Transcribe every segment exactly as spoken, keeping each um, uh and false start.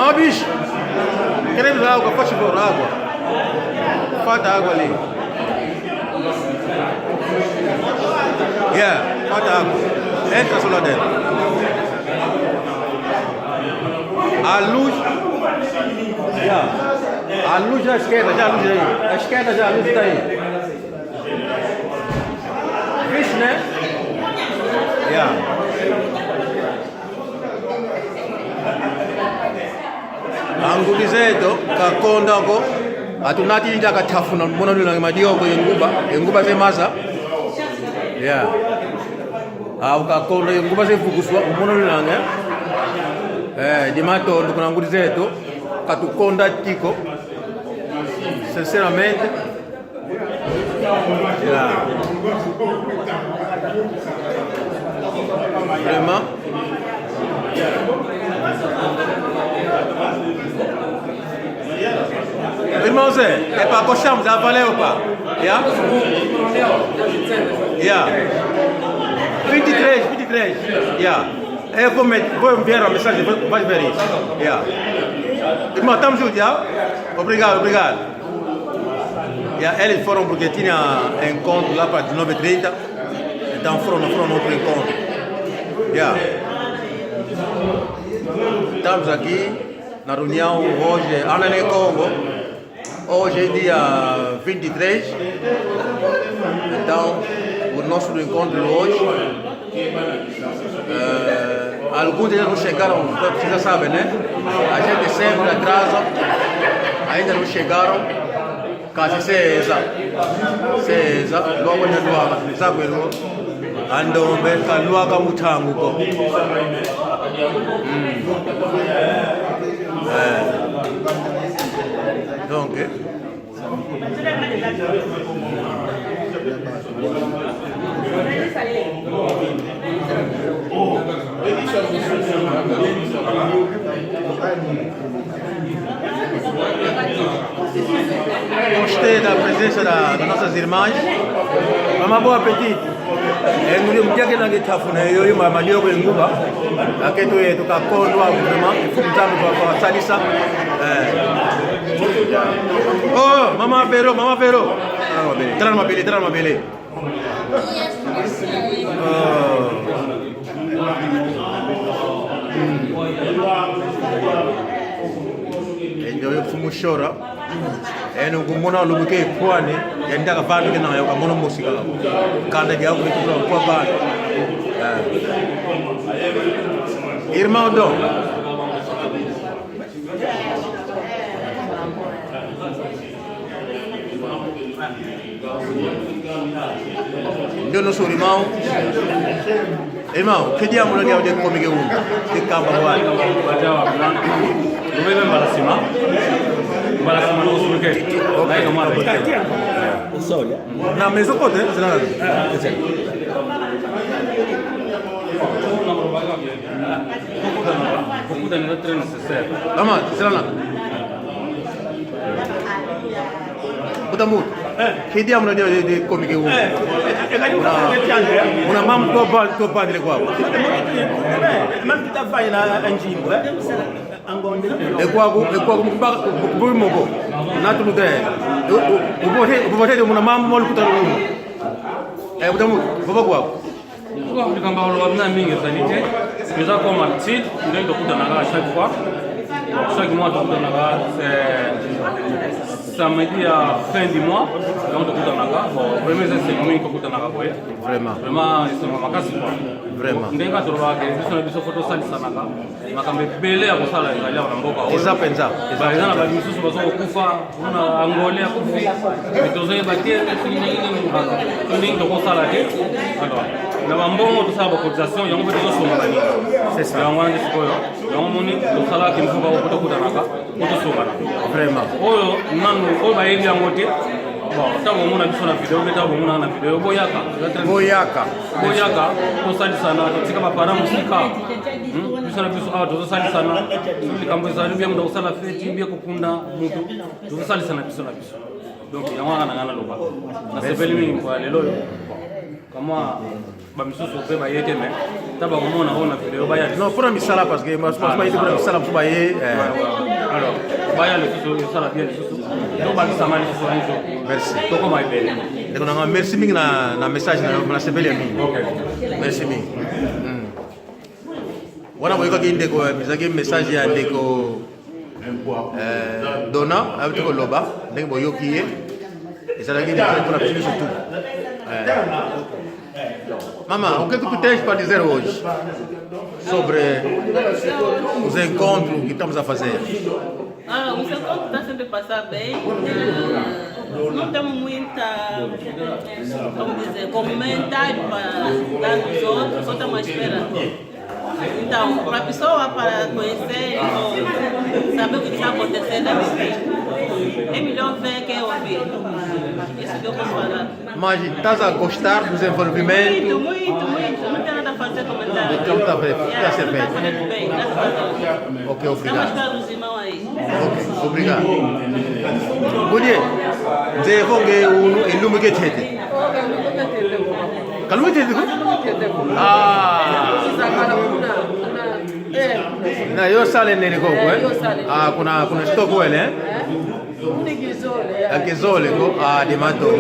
Ah, bicho! Queremos água, faz favor, água. Falta água ali. Yeah, falta água. Entra só lá dentro. A luz. Yeah. A luz à esquerda, já a luz aí. À esquerda, já a luz está aí. Viste, né? Yeah. A ngudi zeto, kakondwa ko, atunati inda katafuna, mona luna madioko ye nguba, ye nguba ze maza. Yeah. Au kakondwa ye nguba ze vukuswa, mona luna nge. Eh, di matondo kuna ngudi zeto, katukondwa ti ko. Sinceramente, yeah. Vraiment. Irmão Zé, é pra gostamos, já valeu, pá. Yeah? Yeah. Vinte e três, vinte e três. Yeah. Eu vou, met- vou enviar a mensagem, vai, vai ver isso. Yeah. Irmão, estamos juntos, já? Obrigado, obrigado. Yeah, eles foram porque tinha encontro lá para dezenove e trinta. Então foram, não foram no outro encontro. Yeah. Estamos aqui na reunião hoje, Ana ne Congo. Hoje é dia vinte e três. Então, o nosso encontro hoje. Eh, alguns ainda não chegaram, vocês já sabem, né? A gente sempre atrasa, ainda não chegaram. Kasi seza, seza, logo na lwaka, sabe, lo. Ando mbe ka lwaka mutangu ko. Mm. Eh. Donc, eh, gostei da presença da, das nossas irmãs. Mama, bom apetite. Eh, ngudi mudiaka na nge tafuna yo, yo mama, ndio kwe nguba. Akento yeto kakondwa, vraiment, il faut que nous kwa, kwa salisa. Eh. Oh, mama Vero, mama Vero. Ah, mabele. Tala mabele, tala mabele. Oh. Eh, ndio yo mfumu Shora. Eno kumona lubuke kwani, yandaka vandu kena yo kamono musika. Kanda dia kuitu kwa bana. Eh. Irmão Dom. Ndio nosso irmão. Irmão, que dia mula dia de comigo um? Que camba vai. Lumele mbala sima. Mbala sima no suke. Nai kamara bote. Sorry. Na maison côté, c'est là. Kukuta ni très nécessaire. Mama, c'est là. Buta mu. Eh. Kidi amuna de, de, de komike u. Eh. E kadi una, una mam to ba, to ba dire kwa. Eh, mam kita fa na njimbo, eh. E kwaku, e kwaku mba, mbo moko. Na tu de. U, u, u bote, u bote de muna mam mo lukuta lu. Eh, buta mu, baba kwaku. Pourquoi Afrika mbalo wa mina mingi ezali te. Eza comme habitude, ndenge tokutanaka à chaque fois. Chaque mois tokutanaka, c'est samedi ya fin du mois, donc tokutanaka. Bon, premier c'est mingi tokutanaka boye. Vraiment. Vraiment, esengo makasi quoi. Vraiment. Ndenge tolobaka ke biso na biso faut tosalisanaka. Makambo ebele ya kosala ezali awa na mboka oyo. Eza mpenza, eza. Ba-, eza na mpenza. Bato misusu baza kokufa, kuna Angola akufi, mais tozoyeba te soki ndenge nini, ndenge tokosala te. Alors, na bambongo tosala bacotisation, yango mpe tozosonga baninga. C'est ça. Yango wana nde sikoyo, yango moni tosalaka kimfuka oyo mpo tokutanaka, mpo tosongana. Vraiment. Oyo nanu, oyo bayebi yango te, Bon, ntango omona biso na video, mpe ntango omona na video, boyaka. Boyaka. Boyaka, tosalisana, totika ba parents mosika. Hmm? Biso na biso awa, tozosalisana. Soki likambo ezali, bien moto akosala feti, bien kokunda moto, tozosalisana biso na biso. Donc, yango wana na ngai naloba. Nasepeli mingi kwa lelo oyo. Bon, kama bamisusu mpe baye te, mais ntango bakomona oyo na video, baya lisusu. Non, mpo na misala, parce que mas-, mas-, bayete mpo na misala, mosusu baye, eh. Ouais, ouais. Alors, baya lisusu, esala bien lisusu. Tobakisama lisusu un jour. Merci. Tokoma ebele. Ndeko na ngai, merci mingi na, na message na yo, nasepeli ya mingi. Ok. Merci mingi. Mm. Wana boyokaki ndeko, ezalaki message ya ndeko, eh, Dona, ayaki koloba, ndenge boyoki ye, ezalaki ndeko mpo na biso nyonso tu. Eh. Mama, o que que tu tens para dizer hoje sobre os encontros que estamos a fazer? Ah, o seu conto está sempre a passar bem. Ah, não temos muita, como dizer, comentário para dar nos outros, só estamos à espera. Então, para a pessoa, para conhecer, ou saber o que está acontecendo, é viver. É melhor ver que ouvir. Isso que eu posso falar. Mas estás a gostar do desenvolvimento? Muito, muito, muito. Não tem nada a fazer comentário. Então, está bem, está a ser bem. Está fazendo bem, graças a Deus. Ok, obrigado. Estamos para os irmãos aí. Ok, obrigado. Bom dia. Nze vonge unu, e lumbu ke tete. Ka lumbu tete ko? Ah. Na yo sale nene koko, eh? Ah, kuna, kuna stock wele, eh? Ya kizole ko, ah, de mato.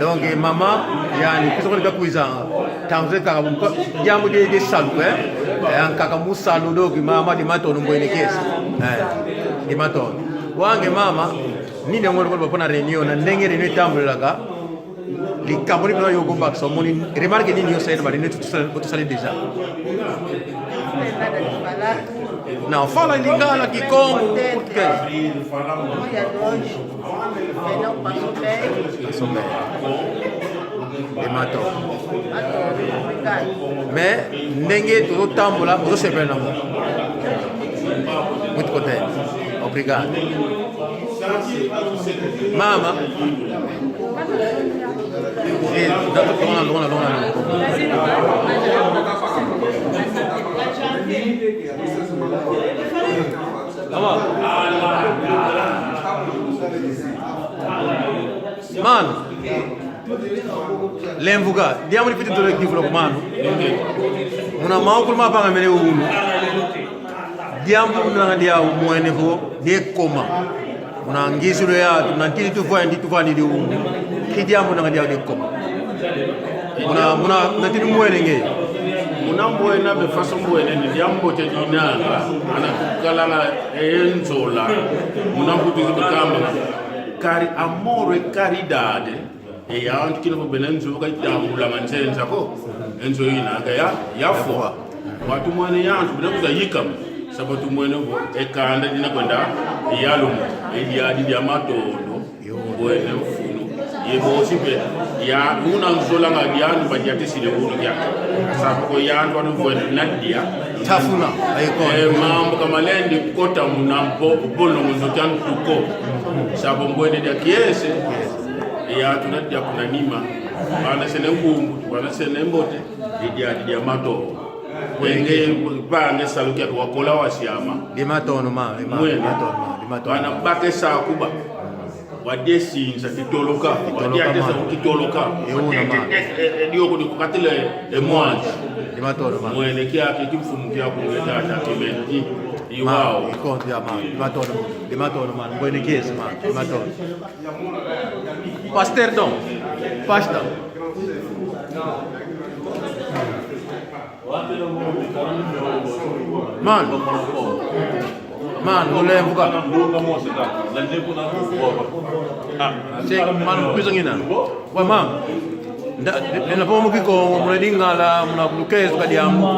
Donc, eh, mama, yani, kiso kwa kwiza. Tanze kaka mko, diambu de, de salu, eh? Eh, kaka mu salu, donc, mama, de mato, no mbwene kiese. Eh, de mato. Wange mama, nini yango loko mpo na réunion, na ndenge réunion etambulaka? Likambo nini yo okobakisa, omoni, remarque nini yo osali na ba réunion tosali, tosali déjà? Na fala Lingala, Kikongo, Português. Passou bem. De mato. Mais ndenge tozotambula, ozosepela na ngo. Muito contente. Obrigado. Mama. Eh, da-, longa, longa, longa, longa. Mama. Mano. Lemvuka, diambu difwete ntole kivula kwa mano. Muna mawu kulu mapangamene unu. Diambu muna diau mwene vo, diakoma. Muna ngizulu ya, muna ntini tuvwandi, tuvwandi di unu. Ki diambu muna diau diakoma. Muna, muna, muna ntini mwene nge. Muna mbwena, me faso mbwene, ni diambu te dinanga. Ana kukalanga e nzola. Muna mbutu zikutamba. Cari-, amor e caridade. E yantu kina vo bena nzo ka itambulanga nzenza ko. E nzo ina ka ya, yafwa. Wau tumwene yantu, bena kwiza yikama. Sabu tumwene vo, e kanda dina kwenda, e yalumu. E diadi dia matondo. Mbwene mfunu. Ye bosi mpe. Ya, una nzolanga dianu, badiatisile unu kia. Sabu ko yantu anu mbwene na dia. Tafuna, ayo ko. E, mambu ka malendi kota muna mpo, bolongo nzo kia ntu ko. Sabu mbwene dia kiese. Ya tuna dia kuna nima. Bana sene nkumbu, bana sene mbote. Didia, didia mato. Wenge, bange salu kia wakola wasiama. Di matondo, ma, di ma, mwene. Di matondo, ma, di matondo. Bana bake sa kuba. Wadesinza kitoloka. Kitoloka, wadiatesa ma. Kitoloka. E una, ma. E, e, e, dioko di kukatile, e mwanzi. Di matondo, ma. Mwene kia, kia kimfumu kia kunge tata, kimeni. I, i wau. I konti ya, ma. Di matondo, di matondo, ma. Mbwene kiese, ma. Di matondo. Pasteur, donc. Pasteur. Man. Man, ulemvuka. Se, man, kwiza ngina. Wa, man. Nda, nda, nda, pomo Kikongo, muna Lingala, muna Português, ka diambu.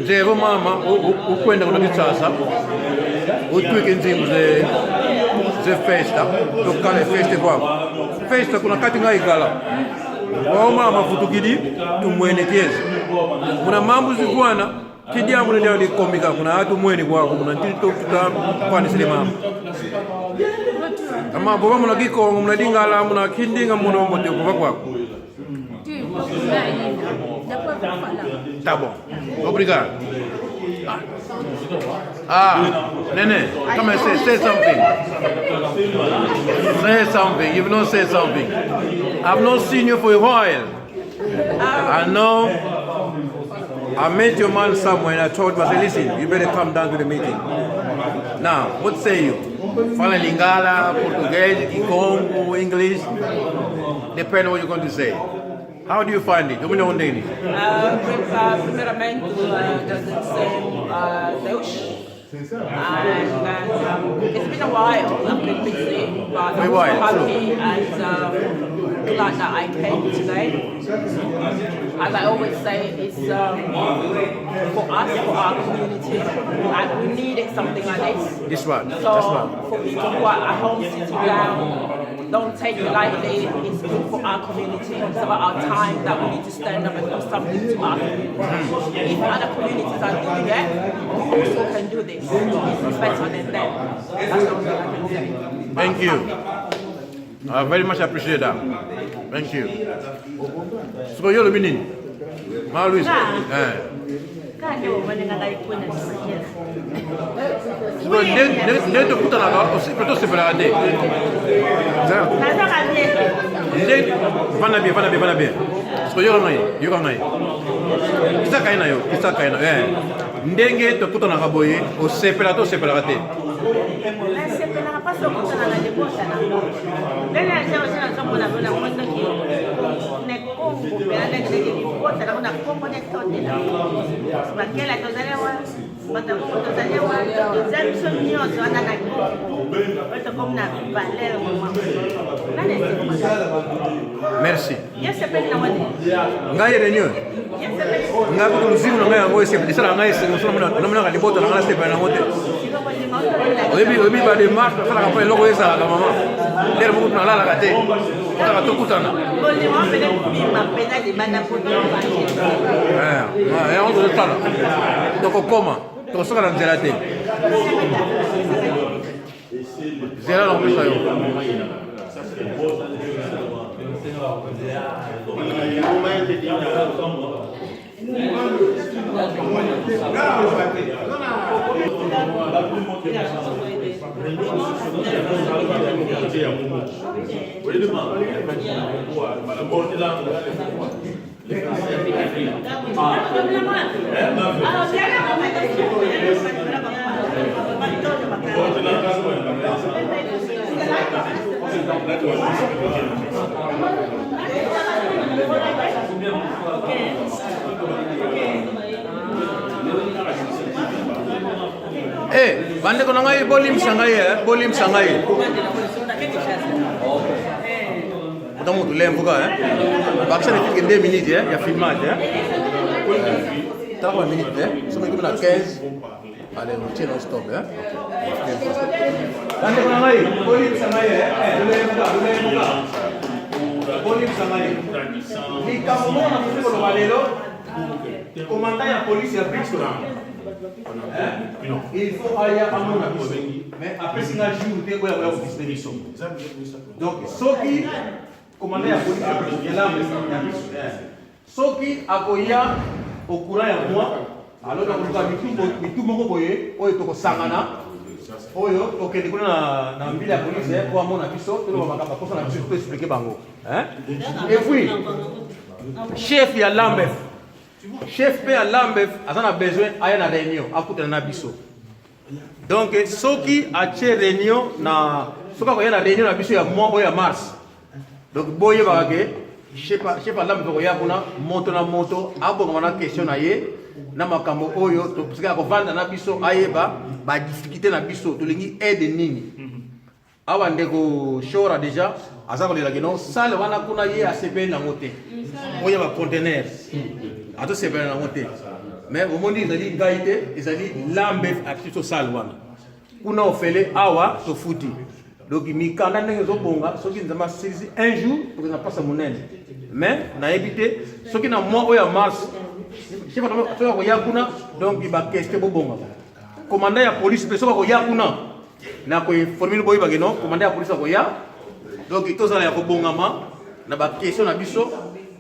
Nze vo mama, u-, u-, ukwenda kuna Kinshasa, utwiki nzimbu ze, ze festa, tukale festa kwa. Festa kuna kati nga ikala. Wau mama vutukidi, tumwene kiese. Muna mambu zivwana, ki diambu muna diau diakomika, muna atu mwene kwaku, muna ntini to tuta, kwanisile mama. Ama, vo vamona Kikongo, muna Lingala, muna Kidinga, muna mbote, vo va kwaku. Tá bom. Obrigado. Ah, Nene, come and say, say something. Say something. You've not said something. I've not seen you for a while. I know. I met your man somewhere and I told him, I said, "Listen, you better come down to the meeting." Now, what say you? Fala Lingala, Portuguese, Kikongo, English. Depend what you're going to say. How do you find it? Domina onde ni? Ah, pri-, ah, primeiramente, ah, doesn't say, ah, Deus. And, um, it's been a while, I've been busy, but I'm so happy and, um, glad that I came today. As I always say, it's, um, for us, for our community, like, we needed something like this. This one. So, for people who are at home sitting down, don't take it lightly. It's good for our community. It's about our time that we need to stand up and do something to our community. If other communities are doing it, we also can do this. It's better than them. That's the only thing I can say. Thank you. I very much appreciate that. Thank you. Sikoyo olobi nini? Ma Louise. Eh. Kaka nde omoni nga ngai kuna na sakela. Sikoyo nde, nde, nde tokutanaka, osi-, pe tosepelaka te. Naza ka bien. Nde, vanda bien, vanda bien, vanda bien. Sikoyo yoka ngai, yoka ngai. Kisaka ye na yo, kisaka ye na yo. Eh. Ndenge tokutanaka boye, osepela to osepelaka te? Nasepelaka mpasi okutana na libota na nga. Ndenge ya zero zero nazomona bana mwana ki-, na Kongo, mpe na ndenge libota na kuna Kongo nde totela. Bakela tozali awa, bato ya Kongo tozali awa, toza biso nyonso wana na Kongo. Oyo tokomi na valeur mama. Nani esiko makasi? Merci. Ye sepeli na wana. Ngai Réunion. Ye sepeli. Ngai kutu luzingu na ngai yango esepeli. Esala ngai esengo, so namona, namonaka libota na ngai nasepela na yango te. Oyebi, oyebi ba démarche, nasalaka mpo eloko ezalaka, mama. Lelo moko nalalaka te. Kaka tokutana. Bolingo mpene kobima mpena libanda mpo tokobanda. Eh, eh, yango tozosala. Tokokoma. Tokosukana nzela te. Zela na kopesa yo. Eh, bandeko na ngai, bolimbisa ngai, eh, bolimbisa ngai. Ota mutu lemvuka, eh. Bakisa ni deux minutes, eh, ya filmage, eh. Tala kwa minute, eh. Soki ekomi na quinze. Allez, on tient, on stop, eh. Bandeko na ngai, bolimbisa ngai, eh. Eh, lemvuka, lemvuka. Bolimbisa ngai. Likambo moko nakoki koloba lelo, commandant ya police ya Brixton. Hein? Il faut aya amona biso. Mais apesi nga jour te oyo akoya kovisite biso. Donc, soki commandant ya police ya Brixton, ya Lambe, ya biso, eh, soki akoya au courant ya mois, alors tokoluka mitu mo-, mitu moko boye, oyo tokosangana, oyo tokende kuna na, na mbila ya police, eh, po amona biso, toloba makambo ya posa na biso, to expliquer bango. Hein? Et puis, chef ya Lambe, chef pe ya Lambe aza na besoin aya na réunion, akutana na biso. Donc, soki atie réunion na, soki akoya na réunion na biso ya mois oyo ya mars. Donc, boyebaka ke, chef ya, chef ya Lambe koya kuna, moto na moto abongama na question na ye, na makambo oyo, to-, parce que akovanda na biso, ayeba ba difficulté na biso, tolingi aide nini. Awa ndeko Shora déjà aza kolela kino, salle wana kuna ye asepeli na yango te. Oyo ba conteneurs. Azo sepela na yango te. Mais omoni ezali ngai te, ezali Lambe akisi biso salle wana. Kuna ofele, awa tofuti. Donc mikanda ndenge ezobonga, soki Nzambe asilisi un jour, tokozala na mpasi monene. Mais nayebi te, soki na mois oyo ya mars, chef soki akoya kuna, donc ba question bobonga. Commandant ya police pe soki akoya kuna, Na koinformer bino boye que non, commandant ya police akoya. Donc tozala ya kobongama na ba question na biso,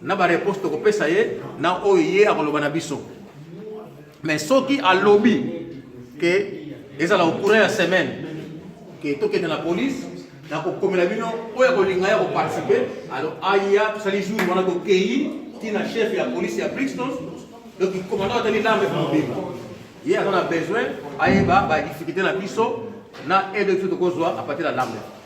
na ba réponse tokopesa ye, na oyo ye akoloba na biso. Mais soki alobi que ezala au courant ya semaine que tokende na police, na kokomela bino oyo akolinga ya koparticiper, alors aya, tosali jour wana, tokei tii na chef ya police ya Brixton. Donc commandant atali l'AMREF mobimba, ye aza na besoin ayeba ba difficulté na biso, na aide biso tokozwa à partir ya l'AMREF.